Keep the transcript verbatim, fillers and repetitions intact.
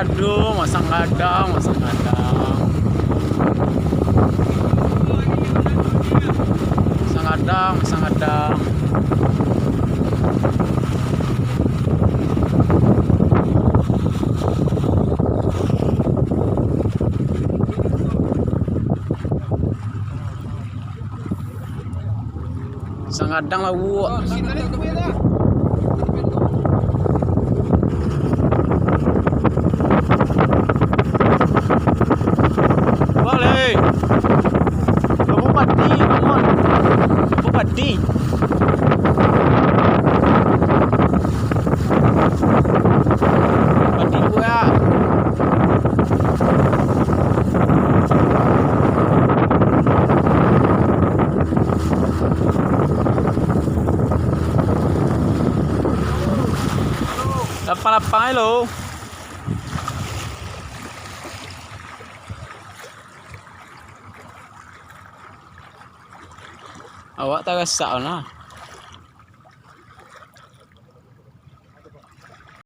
Aduh, masang gadang, masang gadang. Masang gadang, masang gadang. Sangadang lawuak. Balik. Kamu padi, kawan. Kamu padi. Padi juga. Lapang-lapang aja lo. Awak tarasak nah.